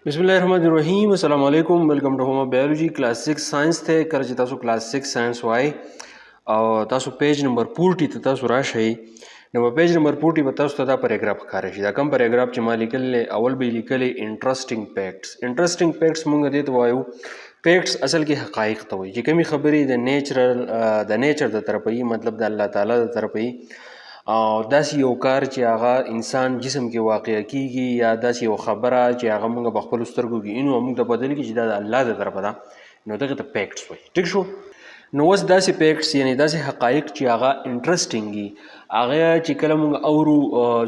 بسم الله الرحمن الرحیم. السلام علیکم. Welcome to Home Biology class 6 science ته. کله چې تاسو کلاس 6 ساينس وای او تاسو page number 40 ته تاسو راشئ، نو په پیج نمبر 40 به تاسو ته دا پاراګراف ښکاره شي. دا کوم پاراګراف چې ما لیکلی، اول به یې لیکلی انټرسټینګ فیکټس. انټرسټینګ فیکټس مونږ دې ته وایو، فیکټس اصل کې حقایق ته وایي، چې کومې خبرې د نیچر د طرفه وي، مطلب د الله تعالی د طرفه وي، او داسې یو کار چې هغه انسان جسم کې واقع کیږي، یا داسې یو خبره چې هغه مونږ په خپلو سترګو کې وینو او مونږ ته پته لګي چې دا د الله د طرفه ده، نو دغه ته فیکټس وایي. ټیک شو؟ نو اوس داسې فیکټس، یعنی داسې حقایق چې هغه انټرسټینګ دي، هغه چې کله مونږ اورو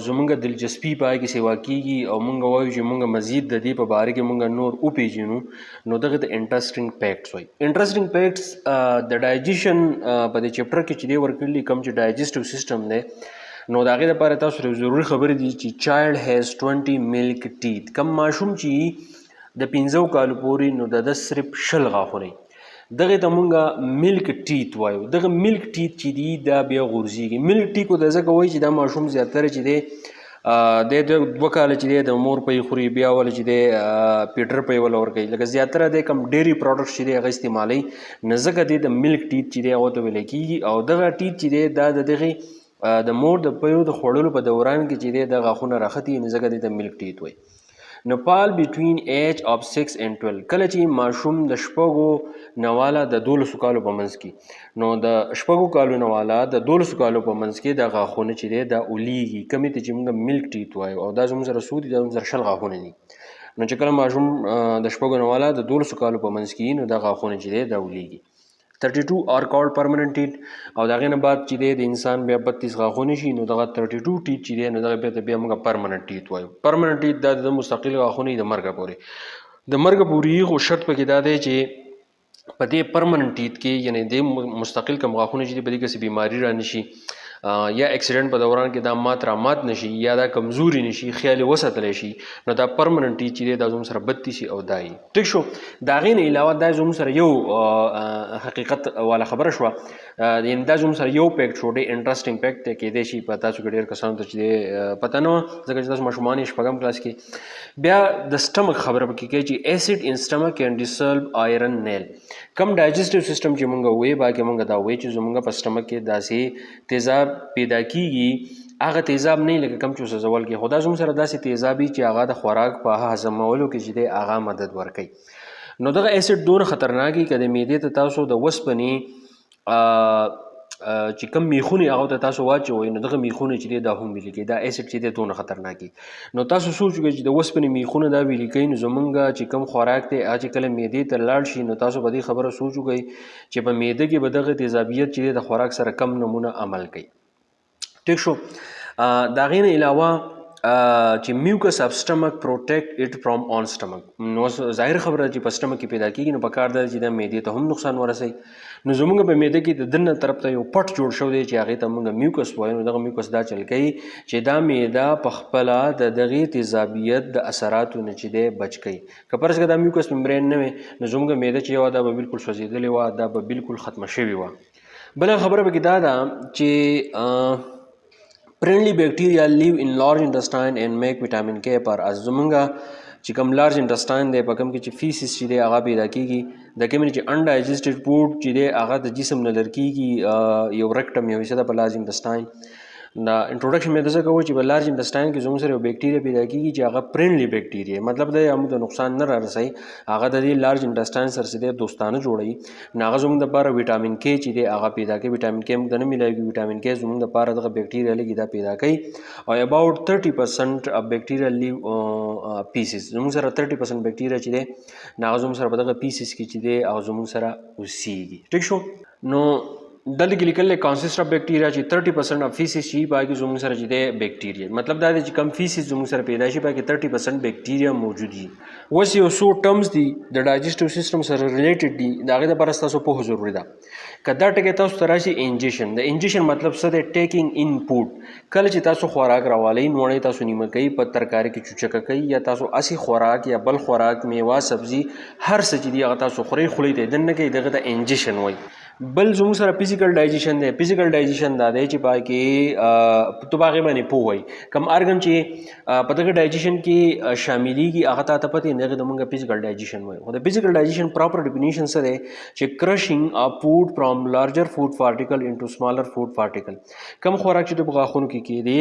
زمونږ دلچسپي په هغې کې سیوا کیږي او مونږ وایو چې مونږ مزید د دې په باره کې مونږ نور وپیژنو، نو دغه ته انټرسټینګ فیکټس وایي. انټرسټینګ فیکټس د ډایجیشن په دې چپټر کې چې دی ورکړلی، کوم چې ډایجسټیو سیستم دی، نو د هغې دپاره تاسو یو ضروري خبرې دي چې child has 20 milk teeth. کم ماشوم چې د 5 کالو پورې، نو د ده صرف 20 غاښونه، دغه ته مونږه milk teeth وایو. دغه milk teeth چې دی، دا بیا غورځېږي. Milk teeth ته ځکه وایي چې دا ماشوم زیاتره چې دی، د 2 کاله چې دی د مور پی خوري، بیا ول چې دی فیډر پی ول ورکوي، لکه زیاتره د کم dairy product چې دی هغه استعمالوي، نو ځکه دی د milk teeth چې دی هغه ته ویل کېږي. او دغه teeth چې دی، دا د دغې د مور د پیو د خوړلو په دوران کې چې دی د غاښونه راختي، نو ځکه دی د milk teeth وایي. نو fall between age of 6 and 12. کله چې ماشوم د 6 نه والا د 12 کالو په منځ کې، نو د 6 کالو نه والا د 12 کالو په منځ کې د غاښونه چې دی دا اولیږي، کمې ته چې موږ milk teeth وایو. او دا زموږ سره څو دي؟ دا زموږ سره 20 غاښونه دي. نو چې کله ماشوم د 6 نه والا د 12 کالو په منځ کې، نو دا غاښونه چې دی دا اولیږي. 32 are called permanent teeth. او د هغې نه بعد چې دی د انسان بیا 32 غاښونه شي، نو دغه 32 teeth چې دی، نو دغه بیا ته بیا موږ permanent teeth وایو. Permanent teeth دا د مستقل غاښونه د مرګه پورې، د مرګ پورې. خو شرط پکې دا دی چې په دې permanent teeth کې، یعنی د مستقل کم غاښونه چې په دې کې څه بیماری را نشي، یا اکسیډنټ په دوران کې دا مات را مات نشي، یا دا کمزوري نشي، خیال یې وساتلی شي، نو دا permanent teeth چې دی دا زموږ سره 32 او دای. ټیک شو؟ د هغې نه علاوه دا زموږ سره یو حقیقت والا خبره شوه، یعنی دا زموږ سره یو fact شو، ډېر interesting fact دی. کېدای شي په تاسو کې ډېر کسانو ته چې دی پته نه وه، ځکه چې تاسو ماشومان یې شپږم کلاس کې. بیا د stomach خبره پکې کوي چې acid in stomach can dissolve iron nail. کم digestive system چې مونږ وې، باقي مونږ دا وې چې زمونږ په stomach کې داسې تیزاب پیدا کیږي، هغه تیزاب نه لکه کم چې سوځول کې، خو دا زموږ سره داسې تیزابي چې هغه د خوراک په هضمولو کې چې دی هغه مدد ورکوي. نو دغه اسید دونه خطرناک که د معدې ته تاسو د وسپنې چې کم میخونه هغه ته تاسو واچوئ، نو دغه میخونه چې دی دا هم ویلي کوي. دا اسید چې دی دونه خطرناک. نو تاسو سوچ وکړئ چې د وسپنې میخونه دا ویلي کوي، نو زمونږ چې کم خوراک دی هغه چې کله معدې ته لاړ شي، نو تاسو په دې خبره سوچ وکړئ چې په معده کې به دغه تیزابیت چې دی د خوراک سره کم نمونه عمل کوي. ټیک شو؟ د هغې نه علاوه چې mucus of stomach protect it from own stomach. نو ظاهر خبره چې په stomach کې پیدا کیږي، نو په کار ده چې د معدې ته هم نقصان ورسوي. نو زمونږ په معده کې د دننه طرف ته یو پټ جوړ شوی دی چې هغې ته مونږ mucus وایو. نو دغه mucus دا چل کوي چې دا معده په خپله د دغې تیزابیت د اثراتو نه چې دی بچ کوي. که فرض کړه دا mucus membrane نه وي، نو زمونږ معده چې یوه دا به بالکل سوځېدلې وه، دا به بالکل ختمه شوې وه. بله خبره پکې دا ده چې friendly bacteria live in large intestine and make vitamin K for us. زمونږ چې کوم large intestine دی، په کوم کې چې feces چې دی هغه پیدا کیږي، د کوم چې undigested food چې دی هغه د جسم نه لر کیږي، یو rectum یو حصه ده په large intestine. دا introduction مې ځکه و چې په large intestine کې زموږ سره یو بیکټیریا پیدا کیږي چې هغه friendly bacteria، مطلب دا موږ ته نقصان نه را رسوي، هغه د دې large intestine سره چې دی دوستانه جوړوي. نو هغه زموږ دپاره ویټامین کې چې دی هغه پیدا کوي. ویټامین کې موږ ته نه میلاویږي، ویټامین کې زموږ دپاره دغه بیکټیریا لږي دا پیدا کوي. او about 30% of bacteria live feces. زموږ سره 30% بیکټیریا چې دی، نو هغه زموږ سره په دغه feces کې چې دی هغه زموږ سره اوسیږي. ټیک شو؟ نو دلته کې لیکل consist of bacteria چې 30% of feces چې پای کې زموږ سره چې دی بیکټیریا، مطلب دا دی چې کم feces زموږ سره پیدا شي، پای کې 30% بیکټیریا موجود دي. اوس یو څو terms دي د digestive system سره related دي، د هغې دپاره ستاسو پوهه ضروري ده. که دا ټکی تاسو ته راشي، ingestion، د ingestion مطلب څه دی؟ Taking in food. کله چې تاسو خوراک راوالئ، نوړی تاسو نیمه کوي، په ترکاري کې چوچکه کوي، یا تاسو اسی خوراک یا بل خوراک، میوه، سبزي، هر څه چې دي هغه تاسو خورئ، خولې ته یې دننه کوي، دغه ته ingestion وایي. بل زموږ سره فزیکل ډایجیشن دی. فزیکل ډایجیشن دا دی چې پای کې ته باغې باندې پوه وای کم ارګن چې په دغه ډایجیشن کې شاملېږي هغه تا ته پته نه، هغه د موږ فزیکل ډایجیشن وایو. خو د فزیکل ډایجیشن پراپر ډیفینیشن څه دی چې crushing of food from larger food particle into smaller food particle. کم خوراک چې د غاښونو کې کېدی،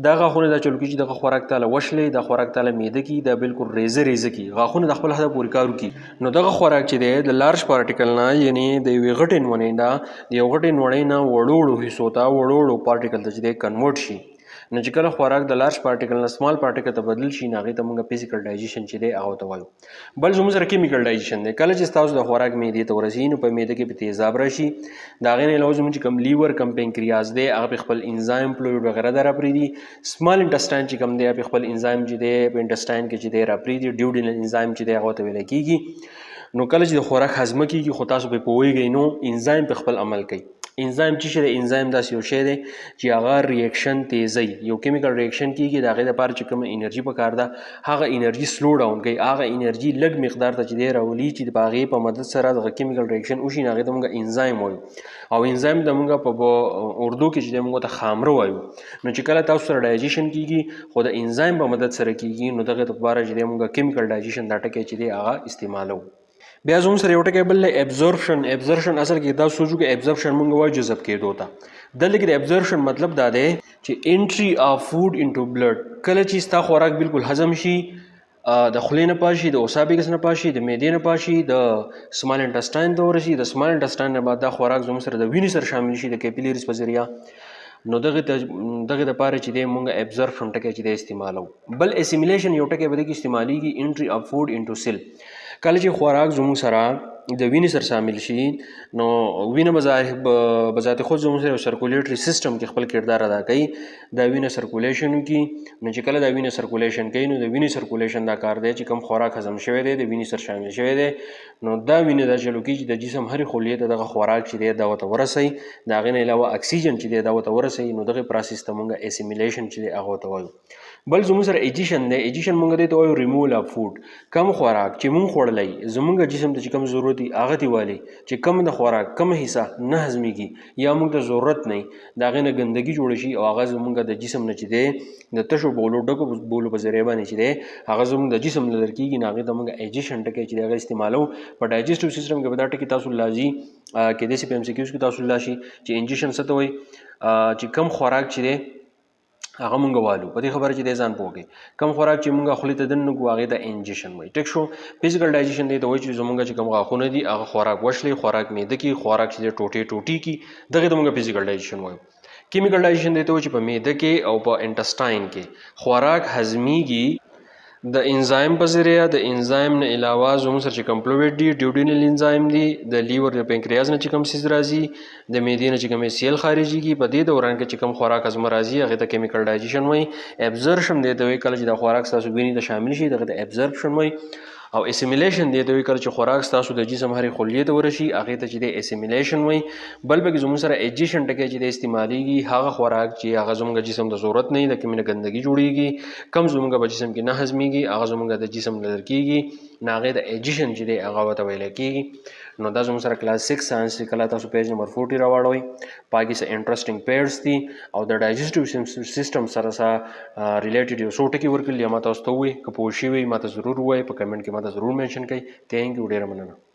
دا غاښونه دا چلو کېږي چې دغه خوراک تاله وشلې، دا خوراک تاله میده کي، دا بالکل ریزه ریزه کی، غاښونه د خپل حده پورې کار وکړي. نو دغه خوراک چې دی د لارج پارټیکل نه، یعنی د یوې غټې نوړې نه، د یو غټې نوړې نه وړو وړو حصو ته، وړو وړو پارټیکل ته چې دی کنورټ شي. نو چې کله خوراک د لارج پارټیکل نه سمال پارټیکل ته بدل شي، نو هغې ته موږ فزیکل ډایجیشن چې دی هغه ته وایو. بل زموږ سره کیمیکل ډایجیشن دی. کله چې ستاسو د خوراک معدې ته ورسي، نو په معده کې په تیزاب راشي. د هغې نه علاوه زموږ چې کوم لیور، کوم پنکریاس دی، هغه په خپل انزایم فلویډ وغیره دا راپرېږدي. سمال انټسټاین چې کوم دی، په خپل انزایم چې دی په انټسټاین کې چې دی راپرېږدي، ډیوډینل انزایم چې دی هغه ته ویل کېږي. نو کله چې د خوراک هضمه کېږي، خو تاسو پرې پوهېږئ، نو انزایم په خپل عمل کوي. انزایم چې شی دی؟ انزایم داسې یو شی دی چې هغه ریاکشن تیزوي، یو کیمیکل ریاکشن کېږي، د هغې دپاره چې کومه انرژي پکار ده هغه انرژي سلو ډاون کوي، هغه انرژي لږ مقدار ته چې دی راولي چې د هغې په مدد سره دغه کیمیکل ریاکشن وشي، نو هغې ته موږ انزایم وایو. او انزایم ته موږ په اردو کې چې دی موږ ته خامره وایو. نو چې کله تاسو سره ډایجیشن کېږي، خو د انزایم په مدد سره کېږي، نو دغې دپاره چې دی موږ کیمیکل ډایجیشن دا ټکی چې دی هغه استعمالوو. بیا زموږ سره یو ټکی بل دی، ابزورپشن. ابزورپشن اصل کې دا سوچو کې ابزورپشن موږ وایو جذب کېدو ته. دلته کې د ابزورپشن مطلب دا دی چې انټری آف فوډ انټو بلډ. کله چې ستا خوراک بالکل هضم شي، د خولې نه پاس شي، د اوسابیکس نه پاس شي، د معدې نه پاس شي، د سمال انټسټاین ته ورسي، د سمال انټسټاین نه بعد دا خوراک زموږ سره د وینې سره شامل شي د کیپیلریز په ذریعه، نو دغه دپاره چې دی موږ ابزورپشن ټکی چې دی استعمالوو. بل اسیمیلیشن یو ټکی په دې کې استعمالېږي، انټری آف فوډ انټو سیل. کله چې خوراک زموږ سره د وینې سره شامل شي، نو وینه بذات خود زموږ سره یو سرکولیټري سیستم کې خپل کردار ادا کوي. دا وینه سرکولیشن وکړي، نو چې کله دا وینه سرکولیشن کوي، نو د وینې سرکولیشن دا کار دی چې کوم خوراک هضم شوی دی د وینې سره شامل شوی دی، نو دا وینه دا چلو کېږي چې د جسم هرې خلیې ته دغه خوراک چې دی دا ورته ورسوي، د هغې نه علاوه اکسیجن چې دی دا ورته ورسوي. نو دغې پروسس ته موږ اسیمیلیشن چې دی هغه ورته وایو. بل زموږ سره ایجیشن دی. ایجیشن موږ دې ته وایو ریموول آف فوډ. کم خوراک چې موږ خوړلی، زموږ جسم ته چې کوم ضرورت دی هغه دی والي، چې کم د خوراک کم حصه نه هضمېږي یا موږ ته ضرورت نه وي، د هغې نه ګندګي جوړه شي او هغه زموږ د جسم نه چې دی د تشو بولو ډکو بولو په ذریعه باندې چې دی هغه زموږ د جسم نه لر کېږي، نو هغې ته موږ ایجیشن ټکی چې دی هغه استعمالوو. په ډایجسټیو سیستم کې به دا ټکی تاسو لازي کېدای شي په ایم سي کیوز کې تاسو لا شي چې انجیشن څه ته وایي، چې کم خوراک چې دی هغه مونږ والو، په دې خبره چې دی ځان پوه کړي. کم خوراک چې مونږ خولې ته دننه کړو هغې ته انجیشن وایي. ټیک شو. فزیکل ډایجیشن دې ته وایي چې زمونږ چې کوم غاښونه دي هغه خوراک وشلې، خوراک میده کړي، خوراک چې دی ټوټې ټوټې کړي، دغې ته مونږ فزیکل ډایجیشن وایو. کیمیکل ډایجیشن دې ته وایي چې په میده کې او په انټسټاین کې خوراک هضمیږي د انزایم په ذریعه. د انزایم نه علاوه زموږ سره چې کوم فلویډ دي، ډیوډینل انزایم دي، د لیور د پنکریاز نه چې کوم څیز راځي، د معدې نه چې کوم سیل خارجېږي، په دې دوران کې چې کوم خوراک هضمه راځي هغې ته کیمیکل ډایجیشن وایي. ابزورپشن دې ته وایي کله چې دا خوراک ستاسو وینې ته شامل شي دغې ته ابزورپشن وایي. او اسیمیلیشن دې ته وایي کله چې خوراک ستاسو د جسم هرې خلیې ته ورشي هغې ته چې دی اسیمیلیشن وایي. بل پکې زموږ سره ایجیشن ټکی چې دی استعمالېږي، هغه خوراک چې هغه زموږ جسم ته ضرورت نه وي، د کومې نه ګندګي جوړېږي، کم زموږ په جسم کې نه هضمېږي، هغه زموږ د جسم نه لر کېږي، نو هغې ته ایجیشن چې دی هغه ورته ویل کېږي. نو دا زموږ سره کلاس 6 ساينس چې کله تاسو پیج نمبر 40 راواړوئ، پاکې څه انټرېسټینګ پیرز دي او د ډایجسټیو سیستم سره څه ریلیټډ یو څو ټکي ورکړل، یا ما تاسو ته ووایي، که پوه شوي ما ته ضرور ووایئ، په کمنټ کې ما ته ضرور منشن کړئ. ثانک یو، ډېره مننه.